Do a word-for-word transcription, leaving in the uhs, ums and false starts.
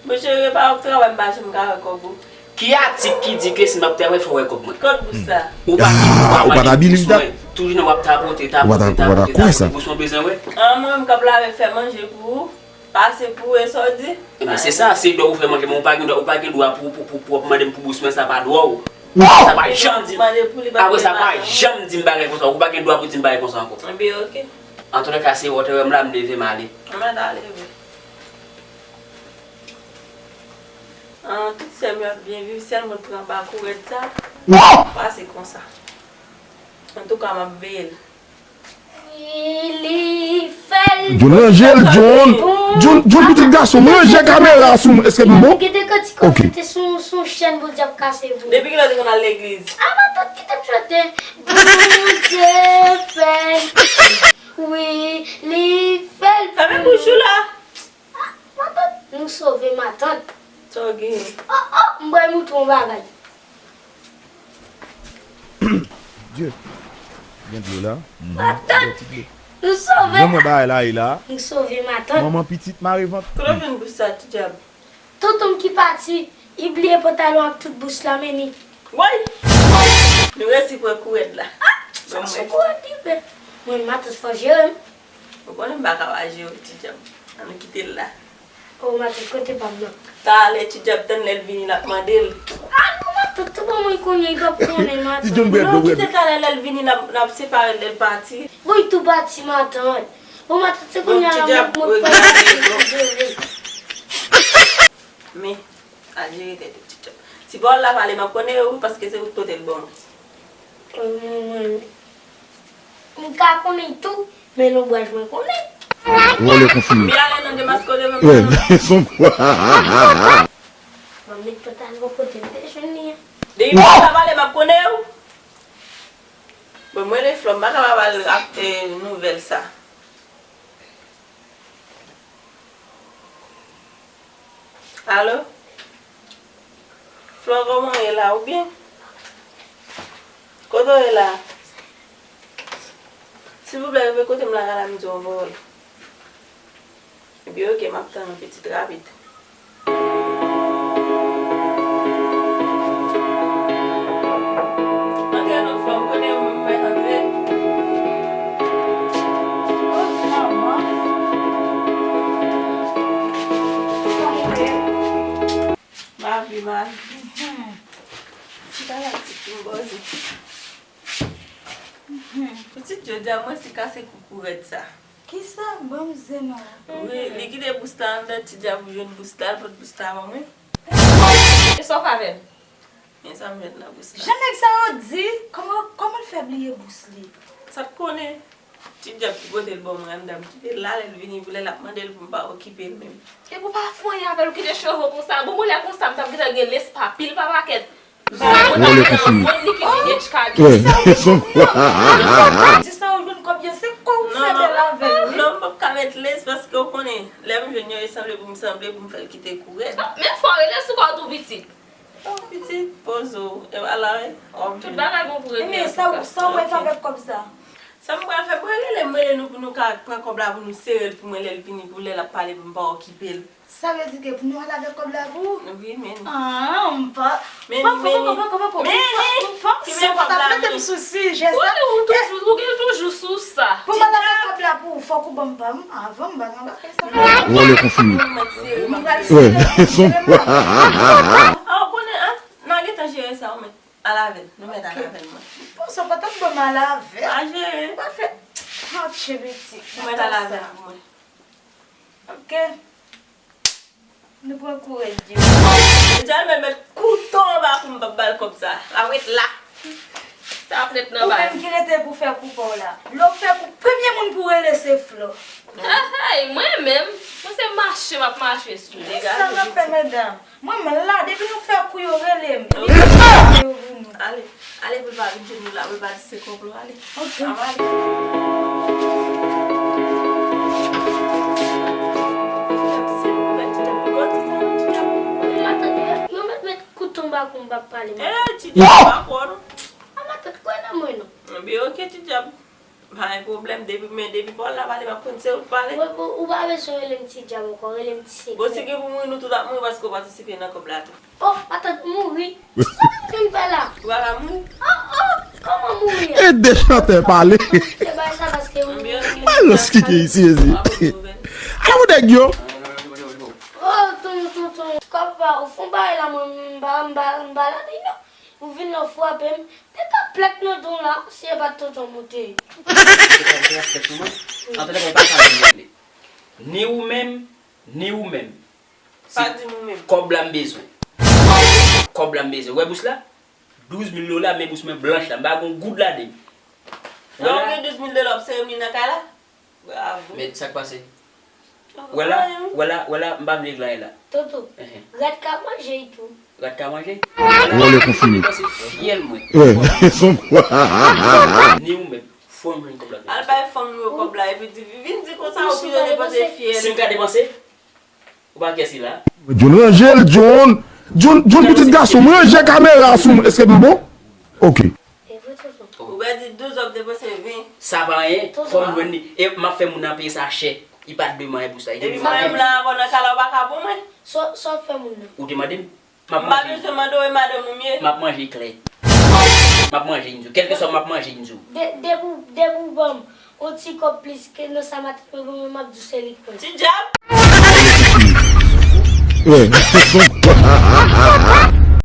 Monchè, e pa w ap travay, m pa janm ka wè kòb ou. Ki atik ki di ke si m ap travay, fò w wè kòb mwen? Kot bous la? Ou pa gen dwa mande pou bous mwen. Toujou nan w ap tapote, tapote, tapote, tapote, bous mwen bezwen wè. An, mwen menm k ap lave, fè manje pou ou, pase pou ou, e sa w di? Ebyen, se sa, se dwa ou fè manje, men ou pa gen dwa, ou pa gen dwa pou, pou, pou, pou w ap mande m pou bous mwen, sa pa dwa w. Sa pa janm di m. Apre sa, pa janm di m bagay konsa, ou pa gen dwa pou di m bagay konsa ankò. Ebyen, oke. Antoulèka, se wòtè wè m la, m leve, m ale. Mwen ta leve. An, tout sè m yo ap byen viv, sèl mwen pran ba kourèd sa. Pase konsa. Antouka, m ap veye l. Wi, li fè l. John, ranje l, John. John, John, pitit gason m, ranje kamera sou mwen. Èske m bon? Gade kantik w ap fete sou, sou chèn Bondye ap kase pou. Depi kilè w te konn al legliz? A, matant, kite m chante. Bondye fè l. Wi, li fè l. Fèmen bouch ou la. Ah, matant, nou sove, matant. Sa w gen? Oh, oh, m bay mouton yon bagay. Dye. Gen dlo la. Matant, nou sove. Ban mwen bagay la, e la. Nou sove, matant. Manman pitit mare vant. Kote w jwenn bous sa, ti dyab? Tonton m ki pati, li bliye pantalon ak tout bous la, men ni. Woy! Nou resi pran kourèd la. Ah, sa se kourèd li fè. Mwen, matant, fò jere m. Ou konnen m pa ka pa jere w, ti dyab. Ann nou kite l la. O, matant, kote pa m nan? Talè, ti dyab, tann lè l vini, n ap mande l. A non, matant, tou bon, mwen konnen, li p ap konnen, matant. Non, kite talè, lè l vini, n ap, n ap separe l, lè l pati. Bon, li tou pati, matant. Bon, matant, se kounye a la, mwen, mwen pral jere. Men, al jere tèt ou, ti dyab. Si pa w al la pale, m ap konnen yo, wi, paske se ou k pote l ban mwen. Mwen, mwen, mwen, m ka konnen tou, men lonbraj mwen konnen. Vòlè konfime. Wi, ale nan demaske w devan mwen. Wè, son kwa. Mwen met pantalon kote m te jwenn li an. Depi mwen pa pale, m ap konnen yo. Bon, mwen le flò, m pa ka pa pale ak, eh, nouvèl sa. Alo? Flò, kòman w ye la, ou byen? Kote w ye la? Silvouplè, rive kote m la, la, m di w yon pawòl. Ebyen, oke, m ap tann ou pitit rapid. Antre non, flò, m konnen ou mèt antre. Oh, manman. Kòman w ye? Ma vie, ma vie. Chita la, ti pou m bòzi. Pitit, jodi a mwen si kase koukouret sa. Kisa? Ban m zen non. Wi, li kite bous la anndan, ti dyab ou jwenn bous la, l pot bous la ban mwen. E sa w fè avè l? Men sa m jwenn nan bous la. Jan nèg sa yo di, kòman, kòman l fè bliye bous li? Sa k konnen? Ti dyab ki pote l ban mwen anndan, m kite l la, lè l vini pou lè l ap mande l pou m pa okipe l menm. Epi w pa fè anyen avè l, ou kite cheve w konsa. Bon, mwen lè konsa, m t ap gentan gen lès pa pil pa pakèt. Vòlè konfime. Wè, son kwa. Di sa ou jwenn kòb yo, se kò ou fè bèl avè l, wi. Non, m p ap ka met lès paske w konnen, lè m jwenn yo, e sanble pou m sanble pou m fè l kite kourèt. Men fò w rele sou kò w tou pitit. Oh, pitit, poze w. E pa la, wi. Tout bagay bon pou regle antouka. Men sa, sa w pral fè avèk kòb sa? Sa m pral fè, mwen rele, m rele nou pou nou ka pran kòb la pou nou sere l pou mwen lè l vini, pou lè l ap pale pou m pa okipe l. Sa vle di ke pou nou al avèk kòb la pou ou? Wi, men. Ah, m pa. Men, poko, men, poko, poko, poko. Men, men, m panse w pa t ap mete m sou sijè sa. Ou toujou, ou gen toujou sou sa. Pou m al avèk kòb la pou ou, fòk ou ban m pa m avan, m pa nan bagay sa. Vòlè konfime. Wè, son kwa. Ah, ou konnen, ah, n a gentan jere sa, ou mèt al avè l. Nou mèt al avè l, mwen. M panse w pa t ap ban m al avè l. Pa jere. Pa fè. Atche, pitit. Nou mèt al avè l pou mwen. Ok. Nou pran kouraj, Dye. Jal mèt met kouto anba kou m p ap ba l kòb sa. L ap ret la. Sa ap ret nan baz. Ou menm ki rete pou fè kou pa w la. Lè w fè kou, premye moun pou rele se Flò. Hey, mwen menm, mwen se mache m ap mache sou li. Sa n ap fè, medam? Mwen menm la, depi nou fè kou yo rele m. Epi yo vini. Ale. Ale pou l pa vin jwenn nou la, pou l pa di se konplo, ale. Ok. Ann ale. Yo mèt met kouto anba kou m p ap pale. Eh, ti dyab pa fò non. A matant, kwè nan mwen non. Ebyen, ok, ti dyab. Pa gen pwoblèm, depi, men depi Paul la pale, m ap konn se ou k pale. Ou, ou, ou pa bezwen rele m ti djab ankò, rele m ti sekrè. Bon, si gen pou mouri, nou tout ap mouri paske w patisipe nan kòb la tou. Oh, atann mouri. Sa w vin fè la? Ou pa ka mouri? Oh, oh, kòman mouri a? Ede chantè pale. Se bay sa paske ou Mwen lòs kike isi ezi. Ala ou nèg yo. Oh, tonton, tonton. Kòb pa ou fon bay la mwen, m ba, m ba, m ba la di non. Ou vin nan frape m. Te ka plèk nan don la, si e pa t tonton moute. Antretan mwen pa sa mwen regle. Ni ou menm, ni ou menm. Pa di nou menm. Kòb la m bezwen. Kòb la m bezwen. Wè bous la? Douz mil dola, men bous mwen blanch la. M pa gon goud ladan. Lè w gen douz mil dola, w ap sere m li nan kay la? Bravo. Men sa k pase? Wè la, wè la, wè la, m pa vle regle anyen la. Tonton, Ehe. Rat ka manje l tou. Rat ka manje? Wòlè konfime. Depanse fyèl mwen. Wè, son bwa. Ni ou menm. Fò m jwenn kòb la. Al bay fanm nou yo kòb la, epi di, vin di konsa ou pi yo depanse fyèl. Si m ka depanse, ou pa kè sila. John ranje l, John. John, John pitit gason, m ranje kamera sou mwen. Èske m bon? Ok. E vre tonton. Ou pral di douz w ap depanse ven. Sa pa anyen, fò m jwenn li. E m ap fè moun nan peye sa chè. Li pa t dwe manyen pou sa. Li te Epi dwe mwen menm manyen. La, avè w nan kay la, ou pa ka bon mwen. Sa, sa w fè moun nan? Ou te mande m? M ap M pa manje. Bezwen mande w e madanm ou m ye. M ap manje klè. M ap manje m di w. Kèlkeswa m ap manje m di w. De, depi, depi w ban m yon ti kòb plis ke nan sa maten mwen ban mwen, m ap di w se li k pran. Ti djab. Wè, son bwa.